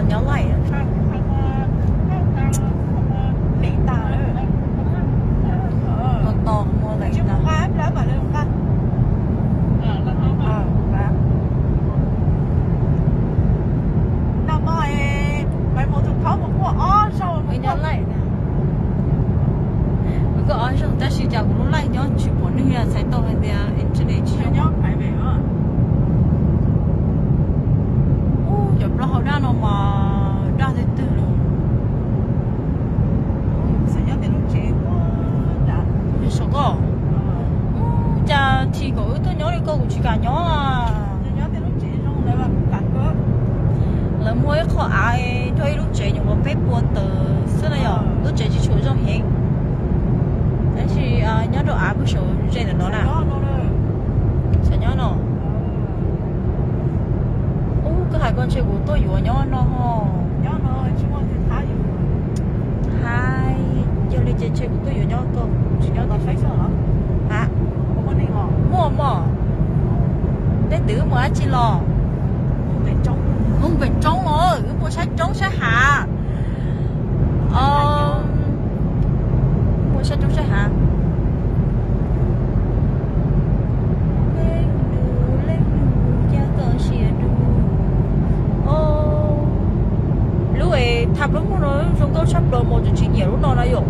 Nyob laij. Tos tos muaj leej tas. Nyob laij. Kuv koj ob zaug tab sis cas kuv lub laij nyob tsis pom neeg, txhais tau hais tias internet tsis nyob. Ub, cov plaub hau daj no mas daj twg twg lawm. Saum koj, ub, cas tsis kom wb tuaj nyob li koj kuv tsis kam nyob. Lawv muaj ib qho av nrog ib lub tsev nyuam qhuav peb puas tawm xwb na yom, lub tsev tsis tshua zoo heev. Tab sis nyob rau av pug saum ze ntawm no na. Xyov nyob no. Ub, koj hais ko ntshe kuv tuaj yuav nyob no ho. Hais, yog li ces ntshe kuv tuaj yuav nyob ko, tsis nyob tod. A, muaj mog. Tej twg wb mus dab tsi los? Mus pem roob los, wb mus saib roob saib hav. Mus saib roob saib hav. Leej nus, leej nus, cas txawm siav nus. Lub es tha plaub muag no zoo nkauj tshaj plaws, mas tseem tsis nyiam lub no na yom.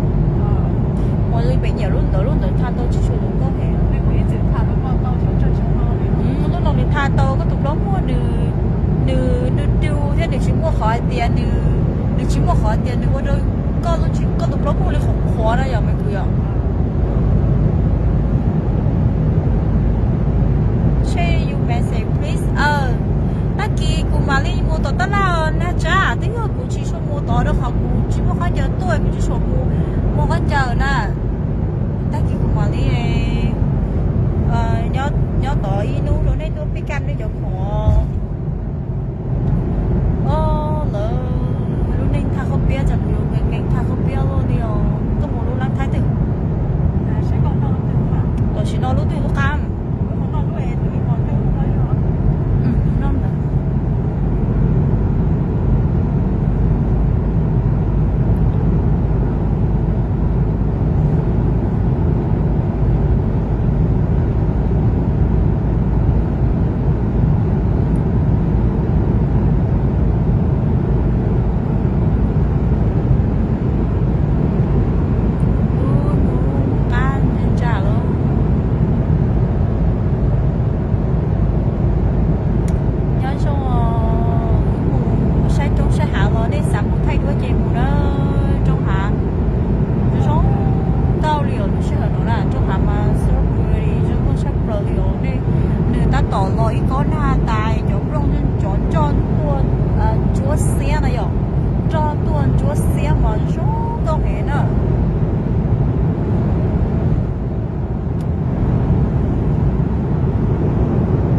Mas li pem nyiam lub ntawd, lub ntawd tha tau tsis tshua zoo nkauj heev. Lub no nws tha tau koj tus plaub muag nws, nws du du thiab nws tsis muaj qhov hais tias nws, nws tsis muaj qhov hais tias nws ua rau koj lub tsis, koj tus plaub muag li qhuav qhuav na yom me kwv yom. Share your message, please. Tag kis kuv mam li mus tom taj laj na tsab, twb yog kuv tsis tshua mus tod rau qhov kuv tsis muaj khaub ncaws tuaj, kuv tsis tshua mus muag khaub ncaws na. Tag kis kuv mam li nyob tod ib hnub rau nej tuaj pick up nej cov khoom.